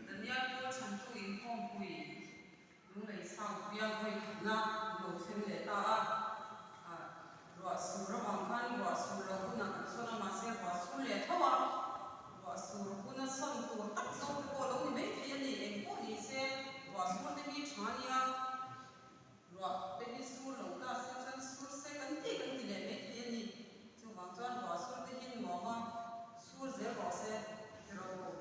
Daniel Paul chhantu inkhawmpui Lunglei South bial vawi khatna an lo thleng leh ta a, ruah sur avang khan ruah sur lo hunah kan sawn a, mahse ruah sur leh tho a, ruah sur huna sawn tur tak zawk te pawh a lo ni mai thei a ni, eng pawh ni se ruah sur te hi tha a nia. Ruah te hi sur lo ta se chuan sur se kan ti kan ti leh mai thei a ni. Chuvang chuan ruah sur te hi nuam a, sur zel rawh se ti rawh u.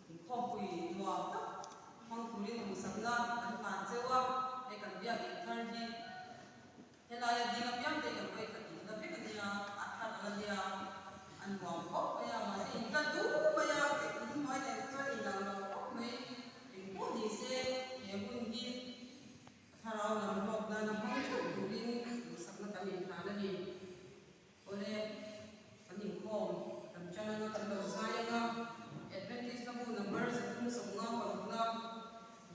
Inkhawmpui nuam tak hmang turin duhsakna kan hlan cheu a, hei kan biak in thar hi helaia ding apiang te kan vawi khat in la vek a nia, a thar ala nia, a nuam khawp mai a, mahse in tla duh mai a, in hnuai leh te chuan inang lo khawp mai. Engpawh ni se, he hun hi thlarau lam hlawk nana hmang theuh turin duhsakna kan inhlan a ni. Awle, kan inkhawm, kan tan anga kan lo zai anga, Adventist hla bu number 356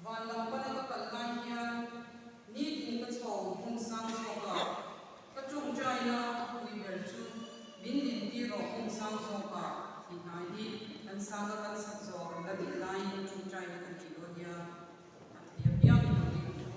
van lam pana ka kal lai hian nitin ka chho hmun sang zawkah ka tawngtaina a pui ber chu min dintir rawh hmun sang zawkah tih hnai hi kan sanga kan sak zawh kan la nih laiin tawngtaina kan tih dawn nia a thei apiang in lo ding chu.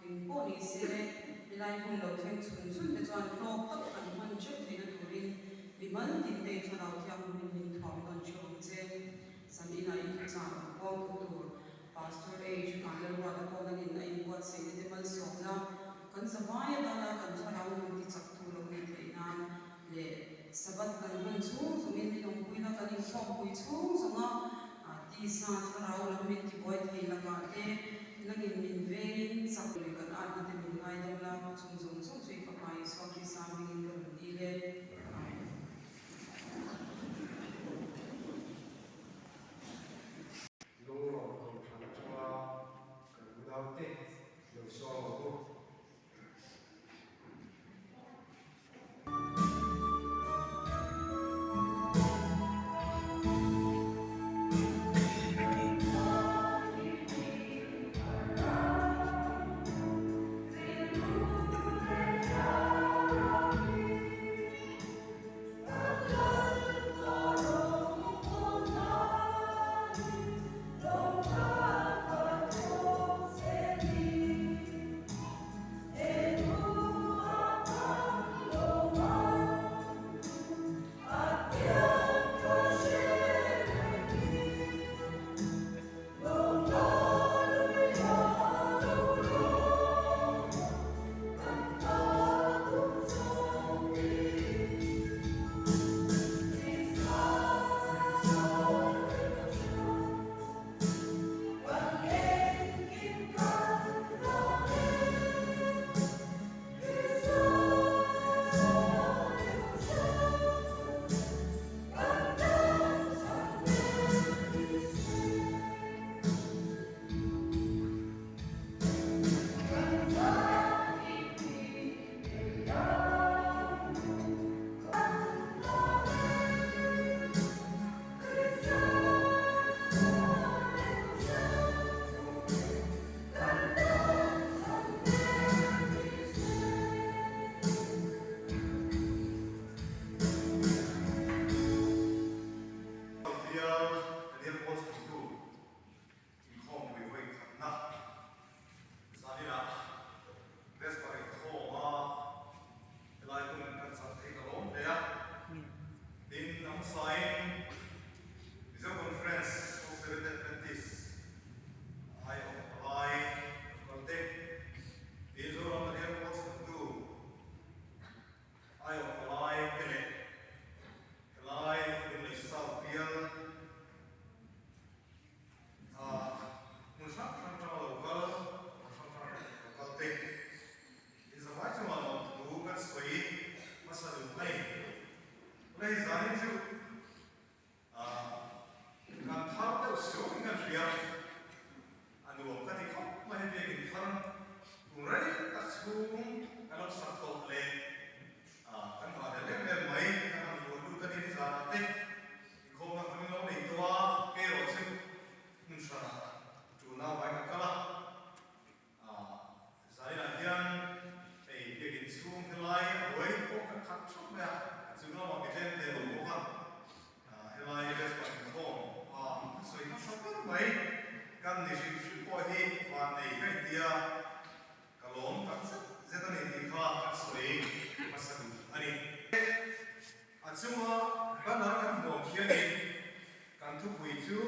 Eng pawh ni se, helai hmun lo thleng chhun chhun te chuan hlawk tak kan hman theuh theihna turin mimal tin te thlarau thianghlimin min thuam nawn theuh ang che. Zan inah i thuchah rawn puang tu tur Pastor H. Vanlalruata pawh nangin a inbuatsaihna te malsawmna kan zavai atana kan thlarau nun tichaktu lo nih theih nan leh Sabbath kan hman chhung zawngin min awmpuina kan inkhawmpui chhung zawnga tisa thlarau lam min tibuai thei lakah te nangin min vengin chak leh kan atna te min ngaidam la, chung zawng zawng chu i Fapa Isua Krista hmingin ka rawn dil e. Amen. Lunglawm Kohhran atanga kan unaute lo sawm ang u. Bial Daniel Paul chhangtu inkhawmpui vawi khatna zaninah Vesper inkhawma helai hun kan chak thei ka lawm hle a. Tin, a hmasain Mizo Conference of Seventh Adventist aiawm palai kan kal te, tin Zoram Daniel Paul chhangtu Aiawh palai te leh helai Lunglei South bial ah hmun hrang hrang atanga lo kal, hmun hrang hrang atanga lo kal te inzavai chungah lawmthu kan sawi hmasa duh mai. Tunah hi zanin chu Kan thar deuh suau in kan hria, a nuam ka ti khawp mai hei biakin thar tum rei tak chhung kan lo sak tawh leh kan nghah leh lem lem mai kan han luah lut a ni nizanah te inkhawmna hun in lo nei tawh a, kerawh chu hmun hranah tuna vai ka kal a. Zainah hian hei biakin chhung helai a buai pawh kan khat thap mai a, a chung lamah mi tlem te an awm bawk a, helai Vespa inkhawm a sawi hmasa ber mai kan ni hrim hrim pawh hi vannei ka intia ka lawm tak zet zet a ni tih kha kan sawi hmasa duh a ni. A chunga banner kan hmuam khianin kan thupui chu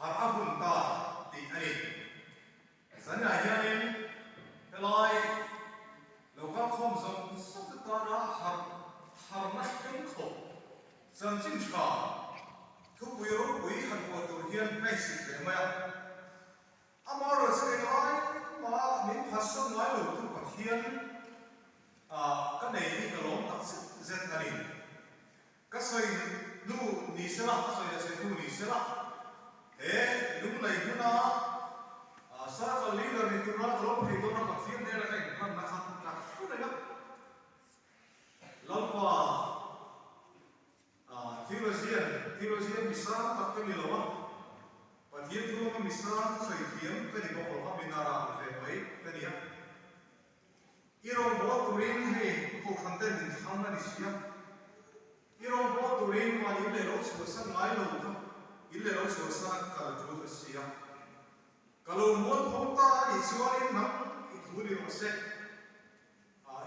Harh a hun ta tih a ni. Zanah hianin helai lo kal khawm zawng zawng te tana harh tharna hleng khawp chanchin tha thupui ropui han puah tur hian ka insit hle mai a. Amaherawhchu englai mah min phatsan ngai lo tu Pathian ah ka nei hi ka lawm tak zet zet a ni. Ka sawi hnu ni sela, ka sawi leh sawi hnu ni sela, he lunglei hmuna Circle Leader ni tura ka lo phei dawna Pathian hnena ka inhlanna kha ka hru reng a. Lalpa Theologian, Theologian mi sang tak ka ni lo a, Pathian thu lama mi sang sawi thiam ka ni bawk lo va, mi nara ve mai ka ni a. I rawngbâwl turin hei kohhran ten min thlang a ni si a. I rawngbâwl turin mahni in leh lo chhuahsan ngai lo kha in leh lo chhuahsan a kal a ṭul ta si a. Ka lo mualpho ta a nih chuanin nang i thu ni rawh se.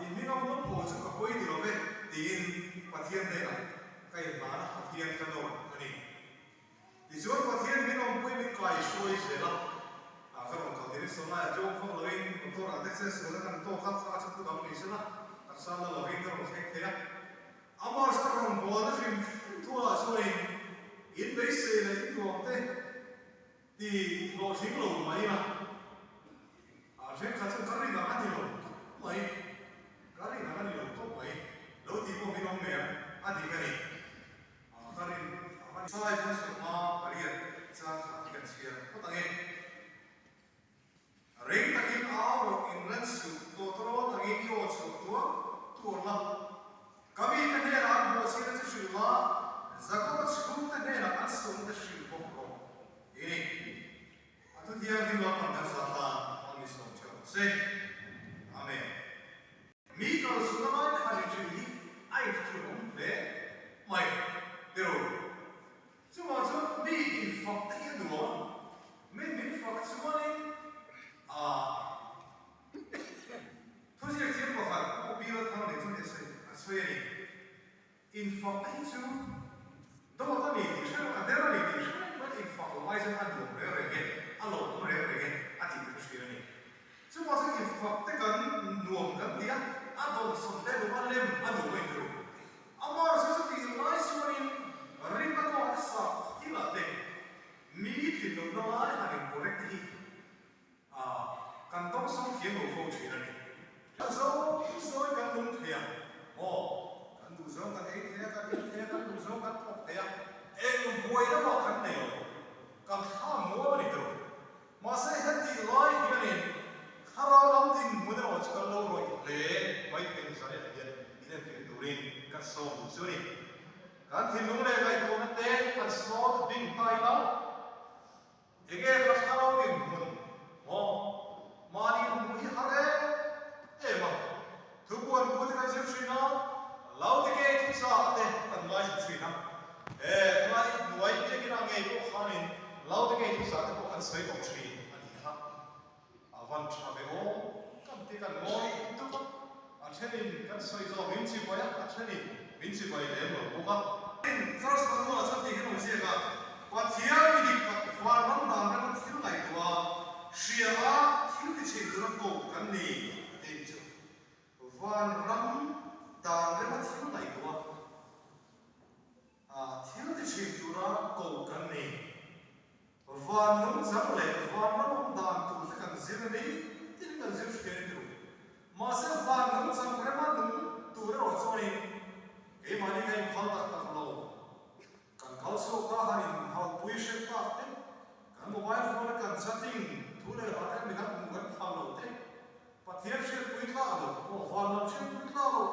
In hminga mualpho chu ka pawi ti lo ve, tiin Pathian hnenah ka inhlan a, Pathian ka nawr a ni. Tichuan Pathian min awmpui min kai hruai zel a, ka rawn kal tir in sawlaiah tlawm fak loin motor ah te chet sual a kan tawk a, kha chu thu dang ni sela taksa la lovin ka rawn thleng thei a. Amah chu ka rawn bualna hrim hrim thualah chuanin in beisei leh in duang te ti hlawhtling lo mai ila, a thenkhat chuan ka rin ang a ni lo tawp mai, ka rin ang a ni lo tawp mai, lo tih pawh min awm ngei ang a dik a ni. Ka rin ang a ni. Sai bung sawmma pariat chang khat hi kan chhiar phawt ang e. Reng takin au rawh in ren suh tawtawrawt angin i aw chhuah tuar tuar la. Ka mite hnenah an bawhchhiatna chu hrilh la, Jakoba chhungte hnenah an sualna te hrilh bawk rawh. Ti ni. A thu thianghlim lamah kan zah tan an ni sawm theuh ang che. Amen. Mi kal suhna lai te han inhrilh hi a inthlun awm hle mai. Tiro. Chuvang chuan mi infak te hi a nuam a, mi min fak chuanin ah thuziak thiam pakhat Pu Bill Thang nen chuan a sawi a ni. Infak te hi chu dawt a ni tih hre a der a ni tih hre reng mai infak lo ai chuan a nuam reng reng e, a lawmawm reng reng e a tih ka hria a ni. Chuvang chuan infak te kan nuam kan ti a, a dawnsawm te nuam a lem a nuam a inru. Amah chu chutih lai chuanin rinna kawngah te sak thilah te mi thin lohna lai han in correct hi kan dawngsawng thiam lo fo thin a ni. Kan zawng zawngin kan nung thei a, maw? Kan duh zawng kan ei thei a, kan in thei a, kan duh zawng kan thawk thei a, eng buai lamah kan nei lo, kan thla mual a ni tawh. Mahse hetih lai hianin thlarau lam dinhmun erawh chu kan lo rawih hle mai thei ni zan elah hian in enfiah turin kan sawm duh chu a ni. Kan thinlung leh ngaihtuahna te kan sawt bing ta ila, enge kha thlarau dinhmun maw mahni hmuh hi har em em a, thupuan bu te kan zir thin a, Laodikei thuchah te kan ngaithla thin a. He helai hnuai biakina ngei pawh khanin Laodikei thuchah te pawh kan sawi tawh thin a nih kha. A van tha ve aw, kan ti kan ngawi dup a, a thenin kan sawi zawh min chibai a, a thenin min chibai lem lo bawk a. Tin, First Manual-ah chuan tih hian awm ziak a, Pathian mi dik tak van ram dan rema thil ngaihtuah a, hria a, thil ti chhin tura koh kan ni a ti chu. Van ram dan rema thil ngaihtuah a, thil ti chhin tura koh kan ni. Van nungchang leh van ram awm dan tur te kan zir a ni tin kan zir hriat a ni lo. Mahse van nungchang rema nung tur erawh chuanin keimahni ka inphal tak tak lo. Kan kal chhuak a, han inhaupui hrep tak te, kan mobile phone a kan chatting thu leh hla te midang hmuh kan phal lo te, Pathian hriatpui tlak lo pawh van lam hriatpui tlak lo,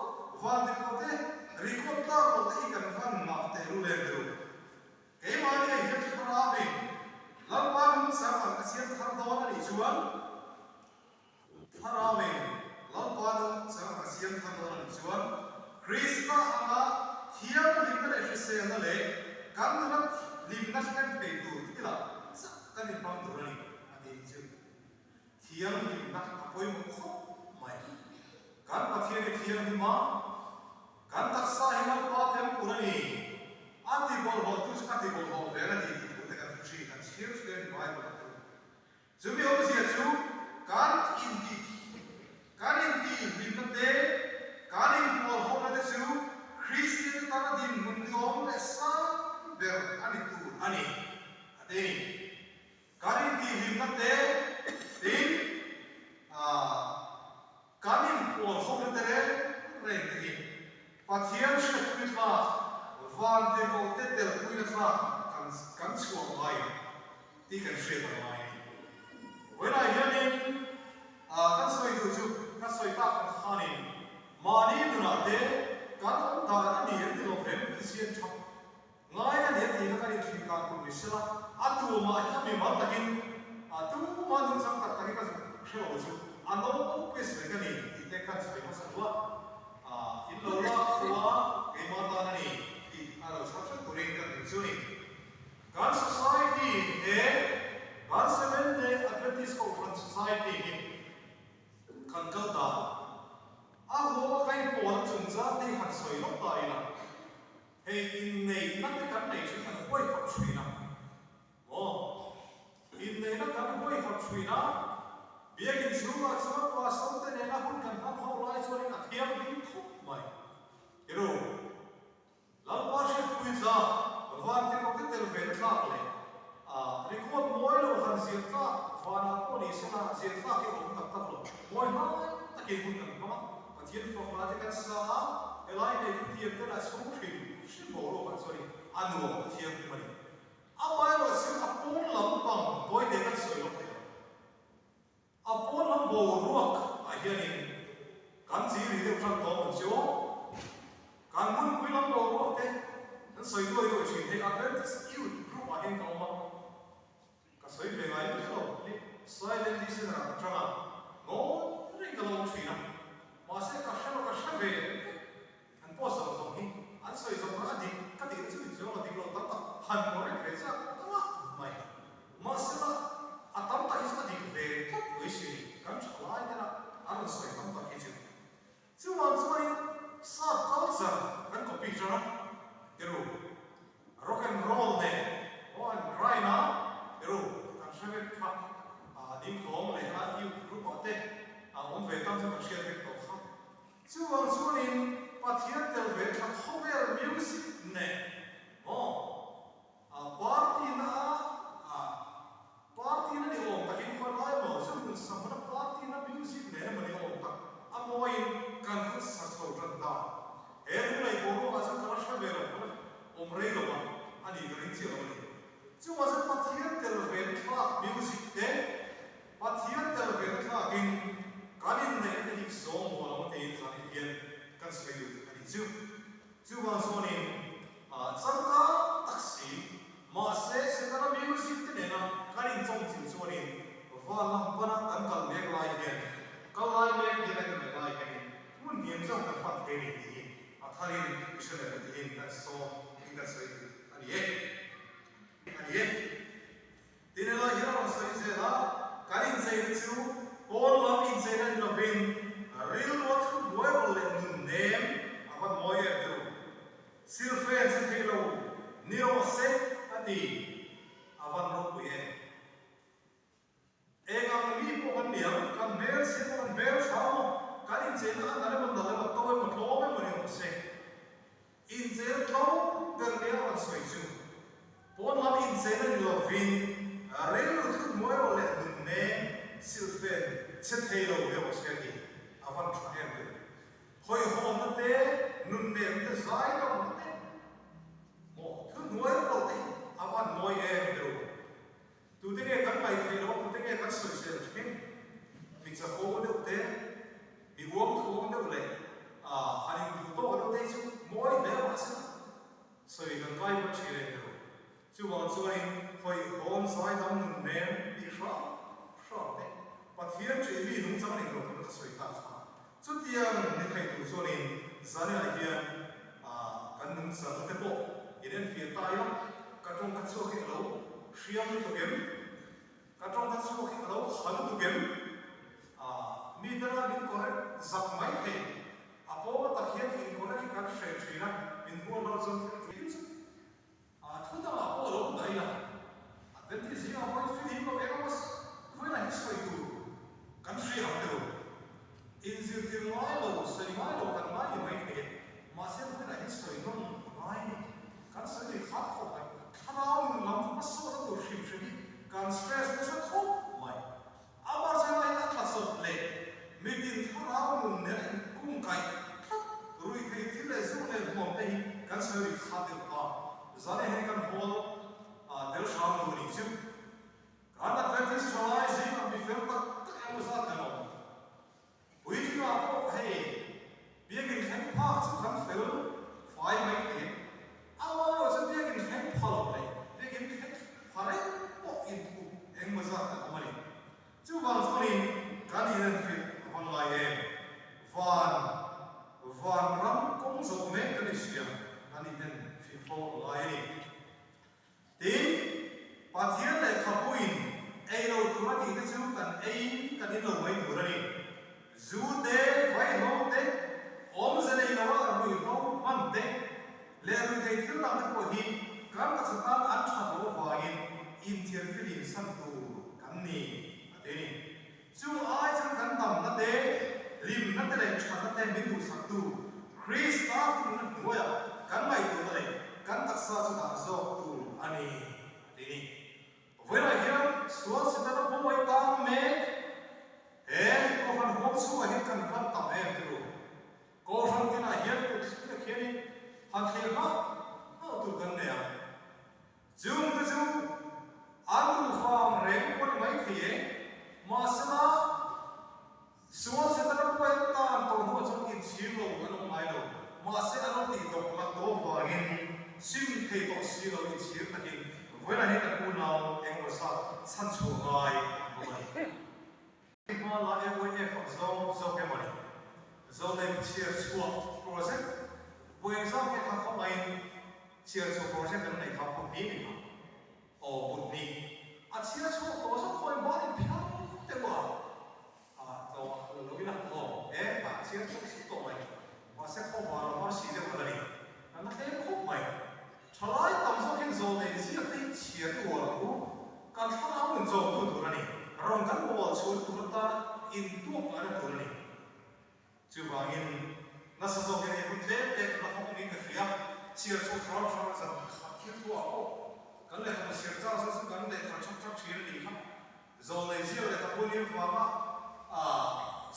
van dik lo te, record tlak lo te hi kan van ngah teh lul em ru. Keimahni ah hian thlarauin Lalpa nungchang ang a siam thar dawn a nih chuan, Thlarauin Lalpa nungchang ang a siam thar dawn a nih chuan, Krista anga thianghlimna leh hriselna leh kan nuna hlimna thlen thei tur thilah chak kan inhmang tur a ni, a ti chu. Thianghlimna a pawimawh khawp mai. Kan Pathian hi thianghlim a, kan taksa hi Lalpa temple a ni. A ti bawlhhlawhtu chu ka ti bawlhhlawh ve a ni tih thu te kan hre thin, kan chhiar thin a ni Bible ah chu. Chumi awmzia chu kan intih kan intihhlimna te, kan inpawlhawhna te chu Kristian te tana dinhmun niawm leh sang ber a ni tur a ni, a ti. Kan intihhlimna te tin kan inpawlhawhna te reng reng te hi Pathian hriatpui thlak, van tirhkoh te telpuina thlak kan kan chhuah ngai ang tih kan hriat a ngai a ni. Vawiinah hianin kan sawi duh chu ka sawi tak ang khanin mahni nunah te kan awm dan a ni em ni lo vem insiam tha Ngai ka nia tih kha kan inthlir dan tur ni sela, a tumah hi a mimal takin a tumah nungchang tak tak hi ka zuk hre lo chu a naupui sawi ka ni tih te kan sawi hmasa duah a, in lo lak khua keimah tan a ni tih a lo chhar hrep turin ka duh chu ni. Kan society he kan Seventh Day Adventist. Hei inneihna te kan nei thin kan huaihawt thin a maw? Inneihna kan huaihawt thin a, biakin chhungah chuan pastor te nena hun kan hmang ho lai chuanin a thianghlim khawp mai. Tiru, Lalpa hriatpui tlak, vantirhkoh te tel ve na tlak leh a record mawi lo han ziah tlak vanah pawh ni sela ziah tlak hi a awm tak tak lo. Mawi hlai takin hun kan hmang a, Pathian fak hla te kan sa a, helai nei thu thiam ten a chhung hrim hrim boruak ah chuanin a nuam a thianghlim a ni. Amaherawhchu a pawn lampang tawite kan sawi lawk thei ang. A pawn lam boruak ah hianin kan chi ri deuh tan tawh ang chu. Kan hmunpui lam boruak te kan sawi duai duai thin. Hei Adventist Youth Group ah hian ka awm a, ka sawi ve ngai miah lo. Hei Silent Listener ah ka tang a, ngawi reng ka lo awm thin a. Mahse ka hre lo, ka hre ve vek. An post zawng zawng hi an sawi zawng kha a dik ka tihna chu inchuang a dik lo tam tak han correct ve chak ta mai. Mahsela a tam tak hi chu a dik ve tlat mai si ni kan tha lai tena an rawn sawi tam tak hi chu. Chuvang chuanin sap culture kan copy tan a, tiru rock and roll nen aw an grind a, tiru kan hre vek kha a dinghlawm leh a youth group ah te a awm ve tan chu kan hriat vek tawh kha. Chuvang chuanin Pathian tel ve thla khawvel music nen maw a party na a party na ni awm takin khawi lai maw chu hmun sahmuna party na music nen emaw ni awm tak a mawiin kan khaw sa chho tan ta. He lunglei boruakah chuan ka la hre ve lo ka la awm rei lo a a ni ka ring chiah lo a ni. Chuvang chuan Pathian tel ve thlak music te Pathian tel ve na thlakin kan inneihna te hi zawng maw lo tiin zanin hian kan sawi duh a nih chu. Chuvang chuanin changkang tak si, mahse Setana music te nena kan inchawmchilh chuanin van lam pana kan kal mek lai hian, kal lai mek nia kan ngaih lai hianin hmun hniam zawk kan pan thei a ni tih hi a tharin i hre leh lo tiin kan sawm in kan sawi duh a ni e. A ni e. Tin helai hian a rawn sawi zel a, kan incheina chu pawn lam incheina ni lovin rilru a thu buai rawlh leh nun nem a van mawi em deuh. Silfen che thei lo ni rawh se a ti, a van ropui em. Eng ang mi pawh kan ni ang, kan hmelchhe emaw kan hmeltha emaw, kan incheina a nal emaw nal emaw to emaw tlawm emaw ni rawh se. Incheina tlo ber nia a rawn sawi chu, pawn lam incheina ni lovin rilru thuhnuai rawh leh nunnem silhfen che thei lo ni rawh se tih a van tha em deuh. Hawihhawmna te, nunnem te, zaidamna te, maw thuhnuai rawh te hi a van mawi em deuh. Tute nge kan ngaihtheih loh a, tute nge kan sawisel thin? Mi chapo deuh te, mi uangthuang deuh leh han induh tawk deuh te hi chu mawi hle mahse sawi kan kai vat thin em emaw? Chuvang chuanin hawihhawm zaidam nun nen tih hram hram te Pathian ṭih mi nungchang nei lo tuna ka sawi tak kha. Chutiang ni thei tur chuanin Zaniah hian kan nungchang te pawh in enfiah ta ila, ka tawng ka chhuak hi a lo hriam lutuk em? Ka tawng ka chhuak hi a lo kha lutuk em? Mi tena min correct zak mai thei, a pawma tak hian in correct hi kan hreh thin a, min huat loh chuan thil ṭul chu A thu dangah pawh a lo daih a, a dentist zingah pawhin fihlim lo eng emaw vawilah hi sawi tur kan hria ang deuh. Inzirtir ngai lo, sawi ngai lo kan ngai ni mai thei e, mahse vawilah hi sawi nawm a ngai a ni. Kan sawi lui khat khawp mai. Thlarau nun lam hmasawnna tur hrim hrim hi kan stress nasa khawp mai. Amah zirlai a tla sawt leh mitin thlarau nun nen a inkungkaih tlat ruihtheih thil leh zu nen huam te hi kan sawi ri kha deuh ta. Zane hian kan hawl tel hram duh a nih chu. Kan Adventist thalai zingah mi fel tak tak emaw zat kan awm. Puitlingah pawh hei biakin thleng phak chu kan fel fai mai thei e. Amaherawh chu biakin thleng pha lo leh biakin thleng pha reng pawh inthup engmaw zat kan awm a ni. Chuvang chuanin kan inenfiah a va ngai em? Van vanram kawng zawh mek kan inhria kan inenfiah fo a ngai a ni. Tin, Pathian lehkhabuin ei lo tur a tih te chu kan eiin kan in lo mai tur a ni. Zu te, vaihlo te, awmze nei loa ruihhlo hman te leh ruihthei thil. thil dangte pawh hi kan taksa tan an that loh avangin inthiarfihlim san tur kan ni, a ti a ni. Chu ai chuan kan damna te, hlimna te leh thatna te min duhsaktu Krista thununna hnuaiah kan ngaihtuahna leh kan taksa chu dah zawk tur a ni, a ti a ni. Vawiinah hian sual Setana buai tang mek he Kohhran huang chhungah hian kan van tam em ti ru. Kohhran tinah hian kut thliak hianin han thlir nghauh nghauh tur kan nei ang. Chung te chu an duhfang reng pawh ni mai thei e, mahsela Sual Setana buai tan tawh hnuah chuan inchhir lo an awm ngai lo. Mahse an lo tih dawk lak tawh avangin sim thei tawh si lo inchhir takin vawilah hian kan unau engemaw zat chhanchhuah ngai an awm a ni. Hma la AYF ang zawng zawk emaw ni? Zonem chhiar chhuah project buai engzat nge kha khawngaihin chhiar chhuah project kan neih kha put ni ni kha. Aw put ni. A chhiar chhuak tawh zawk khawi hmanin phian deuh a a tlawh lo lo ila aw e a chhiar chhuak sup tawh mai. Mahse khawvar a var si deuh a la ni. Kan la tlem khawp mai. Thalai tam zawk hian zawl nei ziak te hi chhiar i uar ang u. Kan thlarau nun chawmtu tur a ni. Rawn kan bawl chhuah tur atana intuak ngaihna tur a ni. Chuvangin, nasa zawkin hei hun tlem te kan la hawng niin ka hria. Chhiar chhuah thar thar zan khat thil thuah pawh kan lehkhabu chhiar chang zawk chu kan lehkha thak thak thin a nih kha. Zawl nei ziak lehkhabu nia vanga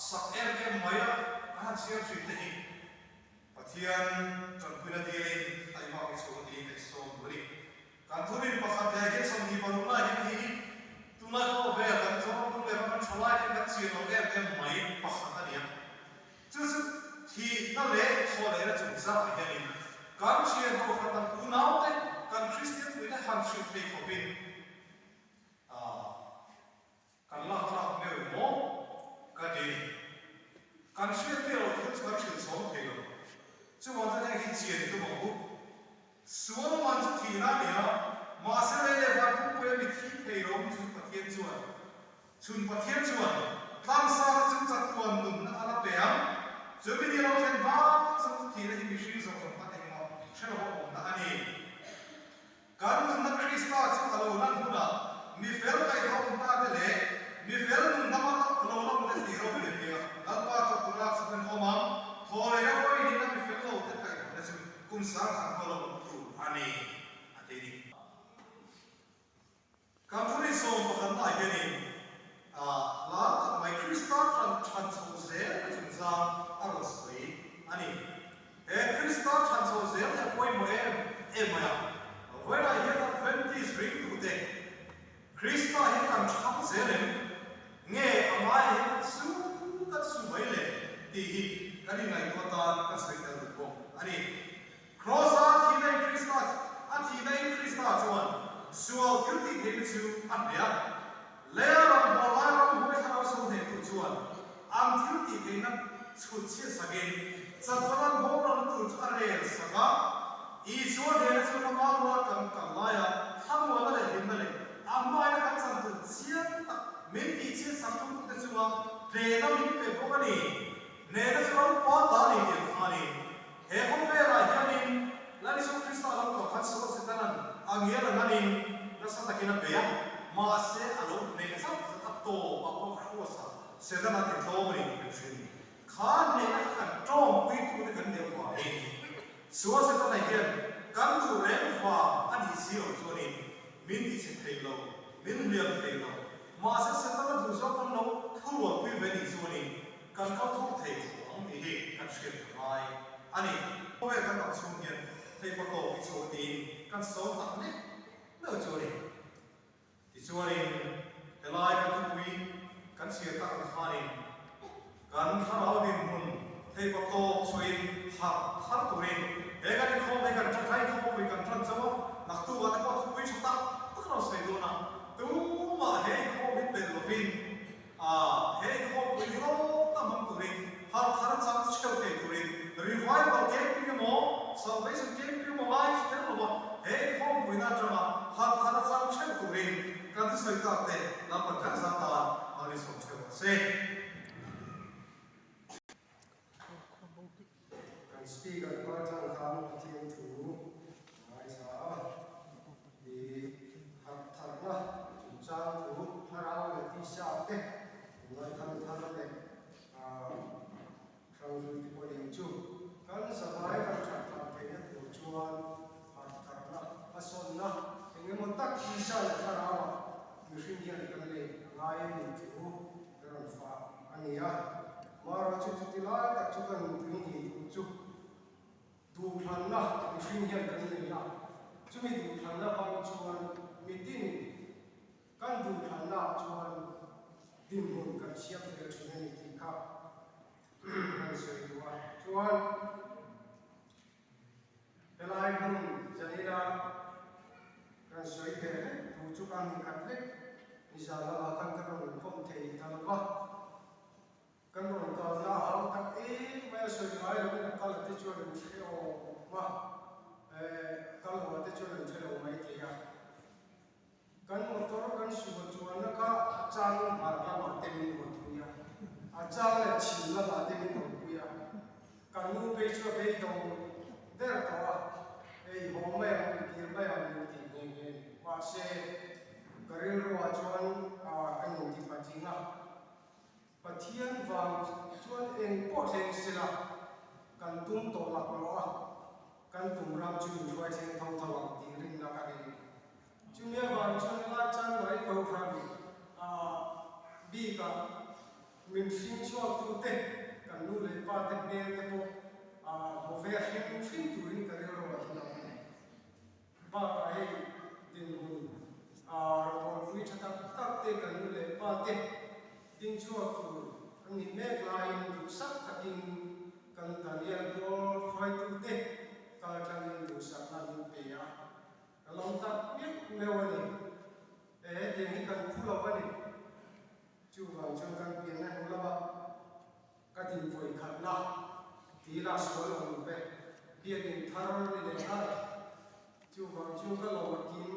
sak em em mai a kan han chhiar thin te hi Pathian tanpuina dilin taihmak i chhuah tiin ka insawm duh a ni. Kan thurin pakhat leh hian 26 lai hian hi tunlai khawvel kan zawng tum leh kan tha lai hian kan chian lo em em mai pakhat a ni a. Chu chu thihna leh thawhlehna chungchangah hianin kan thian kohhran kan unaute kan Kristian puite han hrilh thei khawpin Kan lak tlak meuh em maw? Ka ti a ni. Kan hriat miah loh thil chu kan hrilh chhawm thei lo. Chuvang chuan heng hi chian i tum ang u. Sual man chu thihna a ni a, mahse lei leh van pumpuia mi thi thei lo awm chu Pathian chuan, chhun Pathian chuan tlangsate chu chatuan nunna a la pe ang. Chu mi ni lo thlen hma zawng chu thihna hi mihring zawng zawng tan engmah hre lo a awmna a ni. Kan nunna Krista chu a lo lan hunah mi fel kaihthawm ta te leh mi fel nun dama lo la awm te tih ropui a nia. Lalpa chu tur lak sak in awm ang. Thaw leh a vawi nihna mi fel lo te kaihthawhna chu kum 10,000 hma lo awm tur a ni, a ti a ni. Kan thuri 11 ah hianin lar tak mai Krista tan chhan chho zel a chungchang a rawn sawi a ni. He Krista chhan chho zel hi a pawimawh em em mai a, vawiinah hian Adventist ringtute Krista hi kan chhang zel em? Nge a ngaiah hian kan su kan su mai le tih hi kan inngaihtuah atan kan sawi tel duh bawk a ni. Kraws-a thihna in Krista a thihna in Krista chuan sual thil tih theihna chu a hneh a. Leia ramhmuah lai ramhuai thlarau so hnehtu chuan an thil tih theihna chhut chhiat sakin chatuan boral tur chu a rel sak a. Isua hnehna chu rama rual kan kal laia thlamuana leh hlimna leh a hmaina kan chan tur chiang tak min tih chhiat sak tumtute chunga hnehna min pe bawk a ni. Hnehna chu ram pa ta ni tih an kha a ni. He khawvelah hianin Lal Isua Krista lo kal khan sual Setana'n a ngial a nganin nasa takin a bei a, mahse a lo hneh zat zat a tawp ah pawh Kraws-ah Setana ti tlawm a ni tih kan hria a ni. Kha hnehna kha kan tawngpuitute kan nih avangin sual Setana hian kan duh reng vang a nih si loh chuanin min ti chhe thei lo, min hliam thei lo. Mahse Setana duh zawk kan lo thurualpui ve nih chuanin Kan kal thawk thei khawp ang tih hi kan hriat a ngai a ni. Khawvel kan dam chhung hian theihpa tawk hi chu tiin kan sawn tak nek meuh chu a ni. Tichuanin helai kan thupui kan chhiar tak ang khanin kan thlarau dinhmun theihpa tawk chhuahin harh thar turin he kan inkhawm hi kan ṭan thlai inkhawmpui kan ṭan chauh a, naktukah te pawh thupui ṭha tak tak a rawn sawi dawn a, tumah he inkhawm hi pelh lovin A, he inkhawmpui hlawk ta hmang turin, harh thar chang chheu thei turin Revival Camping emaw, Salvation Camping emaw ngai kher lo a, he inkhawmpuina atanga harh thar chang chheu turin kan thusawi tak te Lalpan kan zah tan a rinchawm chheu a se. Kan Speaker kaltlang khan Pathian thu. hmasawnna eng emaw tak tisa leh thlarauah mihring hian kan nei a ngai a ni thu ka rawn fah a ni a. Marawh chu chuti lai tak chu kan tui ni duh chu duhthlanna mihring hian kan nei a, chumi duhthlanna hmang chuan mitin kan duhthlannaah chuan dinhmun kan siam fel thin a ni tih kha kan sawi duh a. Chuan helai hmun zanina kan sawi ve hlek thu chu kan inkhat hlek nizan lamah khan ka rawn inkhawm thei ta lo va. Kan rawn kalna a hau tak em mai a, sawi ngai loin a kal te chuan an hre awm a, eh kal haw te chuan an hre lo mai thei a. Kan motor kan sual chuanna kha a changin hmar lamah te min hawnpui a, a chang leh chhim lamah te min hawnpui a. Kan nu phei chu a beidawng der tawh a, hei haw mai ang, i kir mai ang min tih nghe nghe a ni. Mahse, ka rilruah chuan ka inti patling a. Pathian vang chuan eng pawh thleng sela kan tum tawh lak lawh a, kan tum ram chu min hruai thleng tho tho ang tih rinna ka nei. Chumi avang chuan helai Chanmari Kohhran bikah min hring chhuaktute, kan nu leh pa te hmel te pawh hmu ve hrim hrim turin ka rilru a hin ang a ni. Bakah hei dinhmun rawngbawlpui tha tak tak te kan nu leh pa te ding chhuak tur an nih mek laiin duhsak takin kan Daniel pawl hruaitute kal tlangin duhsakna min pe a, ka lawm tak meuh meuh a ni. E hetiang hi kan phu lo a ni. Chuvang chuan kan pianna hnu lama ka din vawi khatna ti la sual awm lo ve, biakin thar ni leh nghal. Chuvang chu ka lo kim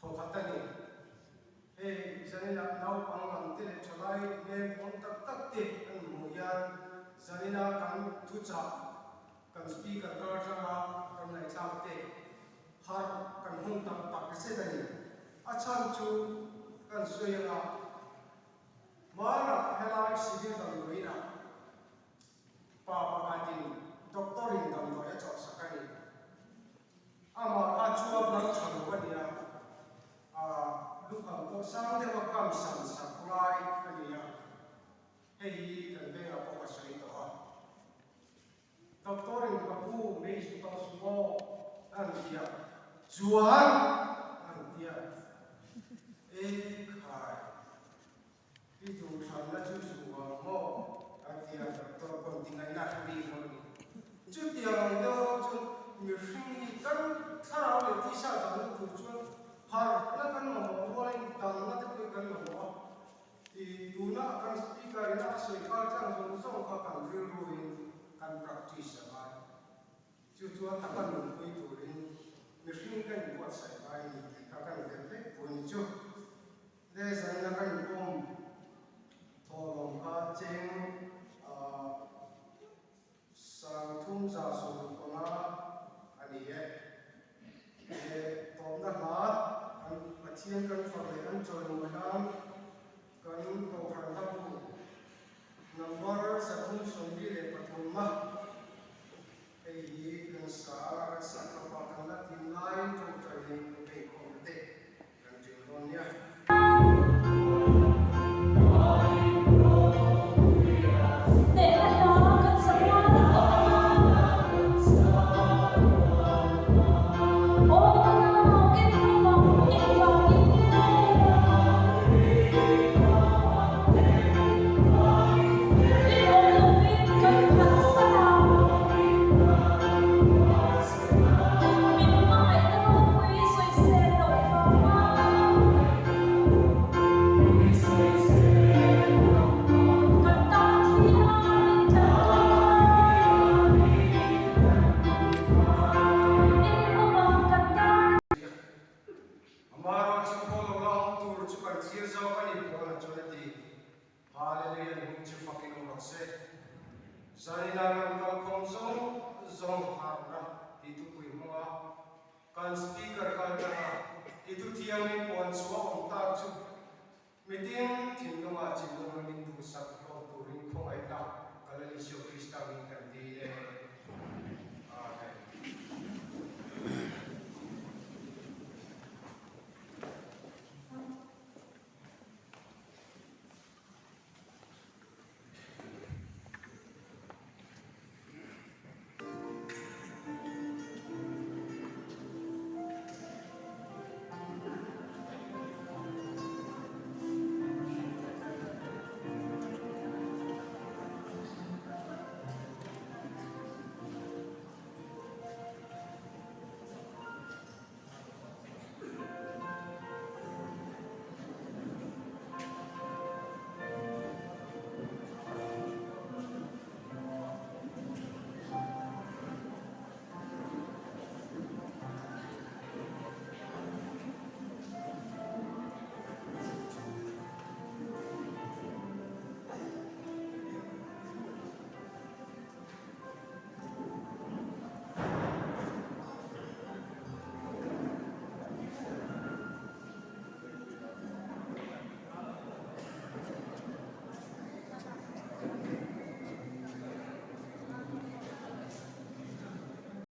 thaw khat a ni. Hei zaninah naupang lam te leh thalai hmel awm tak tak te an hmuh hian zanina kan thuchah kan speaker kar tanga kan ngaihthlak te harh kan hun tak tak zet a ni. A chhan chu kan sawi anga Hmanah helai civil damdawiinah pa pakhatin doctor-in damdawi a chawhsak a ni. Amah kha chuap lam tha lo a ni a, ah lukham pawh sang deuha kam san sak lai a ni a, hei hi kan vengah pawh ka sawi tawh a. Doctor-in ka pu mei zu tawh su maw an ti a, chuan an ti a, E khai, i duhthlanna chu zu vang maw an ti a, doctor pawn ti ngaihna hre bik lo a ni. Chutiang ang deuh erawh chuan mihring hi kan thlarau leh tisa damna tur chuan harhna kan mamawh rualin damna te pawh hi kan mamawh a. I tuna kan speaker ina a sawi kal tlang zawng zawng kha kan rilruin kan practice a ngai. Chu chuan taka nunpui turin mihring ka inbuatsaih ngai a ni tih kha kan vel vek tur a ni chu. Le zanna ka inkawm thawhlawm kha cheng 375 a ni e. He tawpna hla kan Pathian kan fak leh kan chawimawi nan kan Kohhran hlabu number 373 na hei hi kan sa a, kan sak tawpah kan la tin laiin tawngtai nei inbeihkhawmna te kan ṭil dawn nia. Hnehna hla kan sa rual tawh ang a. Aw ka nau en rawh ang engvangin nge? I awm lovin kan phatsan a. Min hmangaihna ropui sawisel loh vanga. Kan tan thi a min tlantu kha. I rinawm ang kan tan. Amaherawhchu khaw lo la awm tur chu kan thlir zawk a ni, Paula chuan a ti. Hallelujah hming chu fakin awm rawh se. Zanina rawn kalkhawm zawng zawng harhna tih thupui hmanga kan speaker kal tanga i thuthiangin puan chhuah awm tak chu mitin thinlungah chinlung min duhsak hlawm turin khawngaihna ka Lal Isua Krista min kan dil e.